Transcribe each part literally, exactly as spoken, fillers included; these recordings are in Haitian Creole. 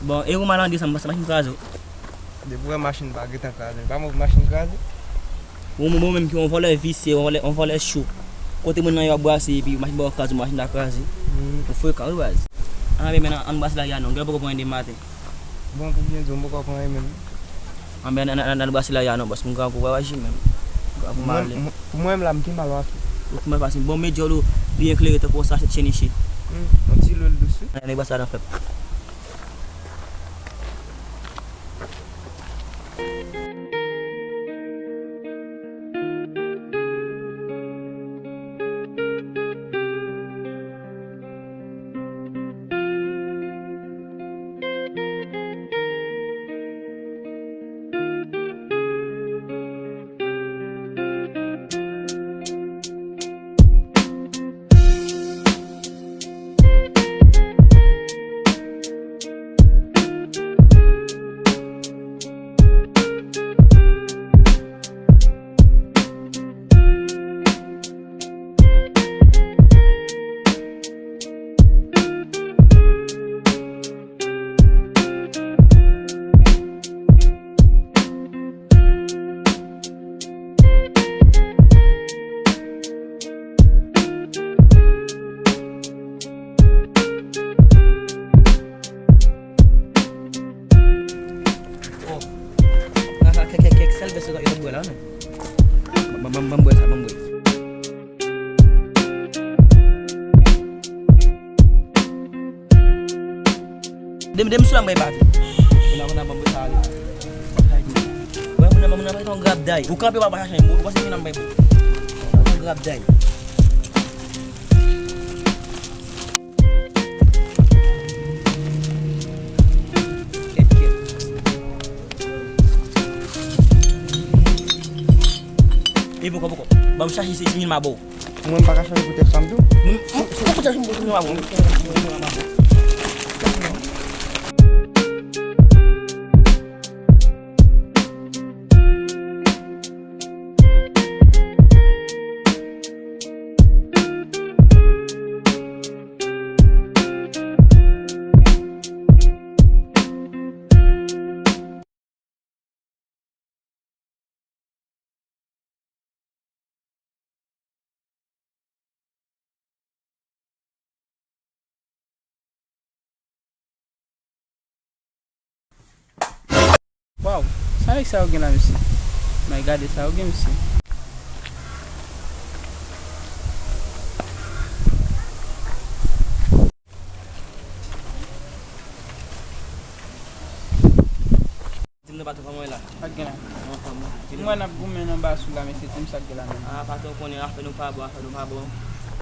Bon, e ou malandren sa, m panse machin kraze w. Depi w wè machin pa gentan kraze, pa mwen pou machin kraze. Ou, ou menm ki yon vòlè visye, yon vòlè, yon vòlè chou. Kote moun nan yo ap brase epi machin ba w kraze, machin ta kraze. Hmm. Ou frekan wi baz. Anben men ann brase lari a non, gen poko pran de maten. Bon, pou byen di w, m poko pran anyen menm. Anben ann, ann, ann brase lari a non, bòs, m grangou, pa aji menm. M grangou m ale. Mwen, mwen, pou mwen menm la, m pi mal pase w. Ou pi mal pase m. Bon, m met dyòl ou byen klere tankou yon sachè chenichi. Hmm, yon ti lwil dous wi. Ann, ann brase la nan frè m. Oh. Sa, sa, kèk, kèk, kèk sèl vè sa yo t ap bwè la, non? Ban, ban, ban, ban m bwè sa, ban m bwè. Dem, dem sou la mwen bati. Moun nan, moun nan ban m bwè sa ale. Wè, moun nan, moun nan pa yon grab day. Ou kanpe, w ap chache, ou panse moun nan bay pou. Yon grab day. Kèt, kèt. E poko, poko. Ban m chache se di mil ma bo. Mwen m pa ka chache pou tèt pa m tou. Mwen, mwen, mwen, mwen, mwen, mwen, mwen, mwen, mwen. Waw, sa nèg sa yo gen la, mesye? May gade sa yo gen, mesye. Di m non, patwon, kòman w ye la? Sa k gen la? Anfòm, wi. M wè n ap goumen nan bas ou la, mesye, di m sa k gen la menm. Ah, patwon, ou konnen afè nou pa bon, afè nou pa bon.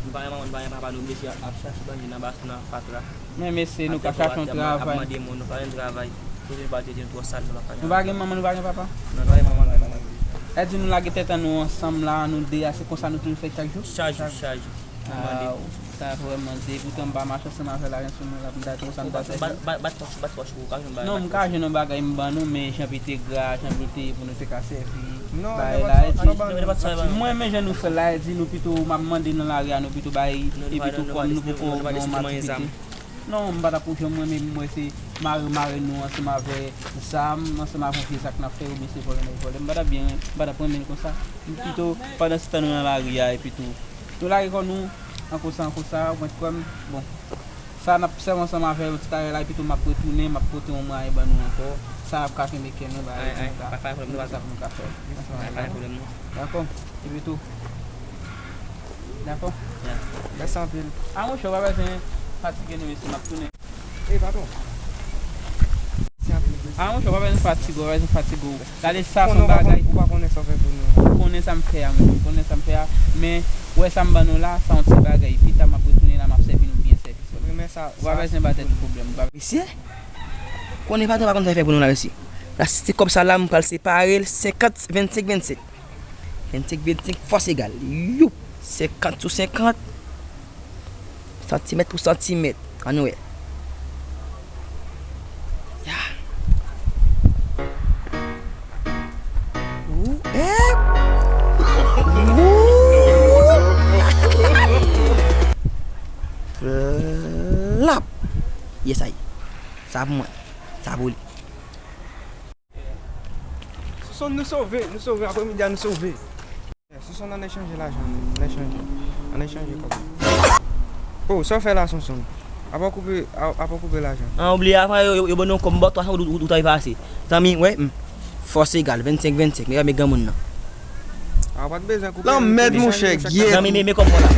Nou pa gen manman, nou pa gen papa, nou oblije ap, ap chache manje nan bas, nan fatra. Men mesye, nou ka chache yon travay. Ap mande moun, nou pa gen travay. Kote nou pa te di nou twò sal, nou pa ka. Nou pa gen manman, nou pa gen papa? Non, nou pa gen manman, nou pa gen papa. Sa di nou lage tèt an nou ansanm la, nou de a, se konsa nou toujou fè chak jou? Chak jou, chak jou. Mande. Aw, sa vrèman, se poutan m pa mache ansanm avè l, ajan sou mwen la, m ta di konsa, m ta fè. Bat, bat, bat pòch, bat pòch ou, ou ka jwenn bagay. Non, m ka jwenn yon bagay, m ban nou, men jan pi te gra, jan pi te ye pou nou te ka sèvi. Non, bagay la, e di, mwen, men jan nou fè la, e di nou pito, m ap mande nan lari a, nou pito bay, e pito kòm nou poko gen yon aktivite. Non, m pa t ap konfyan mwen, men mwen se mare, mare nou ansanm avè zam, ansanm avè yon vye zak n ap fè, oubyen se vòlè n ap vòlè. M pa t ap byen, m pa t ap renmen l konsa. M pito, pandan se tan nou nan lari a, epi tou, nou lage kò nou, an konsa, an konsa, ou konn kwè m. Bon, sa n ap sèvi ansanm avè yo ti talè la, epi tou m ap retounen, m ap pote yon mwayen ban nou ankò. Sa ap ka kenbe kè nou, ba yo di nou ka, nou ka sa pou nou ka fè. Ansanm avè nou. Dakò? Epi tou. Dakò? Mèsi anpil. A monchè, w pa bezwen fatige nou, mesye, m ap tounen. E, patwon. Mèsi anpil, mesye. A monchè, w pa bezwen fatige w, w pa bezwen fatige w. Gade sa, se yon bagay. Ou pa konnen sa w fè pou nou. Ou konnen sa m fè a, monchè. Ou konnen sa m fè a. Men, ou wè sa m ban nou la, sa yon ti bagay. Pita, m ap retounen la, m ap sèvi nou byen sèvi. Ou pa bezwen ba tèt ou pwoblèm. Mesye, konnen patwon pa konn sa l fè pou nou la, mesye. La, se kòb sa la, m pral separe l senkant, vennsenk, vennsenk. Vennsenk, vennsenk, fòs egal. Youp! Senkant sou senkant. Santimèt pou santimèt. Ann wè. Ya. Ou, eh! Ou! Flap! Yes, ay. Sa pou mwen. Sa pou li. Sonson, nou sove, nou sove, apremidi a nou sove. Sonson, ann echanje lajan, ann echanje. Ann echanje kòb. Oh, sa w fè la, Sonson? Apa w koupe, a- apa w koupe lajan? An, oubliye avan yo, yo, yo ban nou kòb, m ba w twa san goud, ou, ou, ou ta pase. Zanmi, wè, m. Fòs egal, vennsenk vennsenk, men gade granmoun nan. A, w pa t bezwen koupe. Lanmèd, monchè, gyèt. Zanmi, men, men kòb mwen la.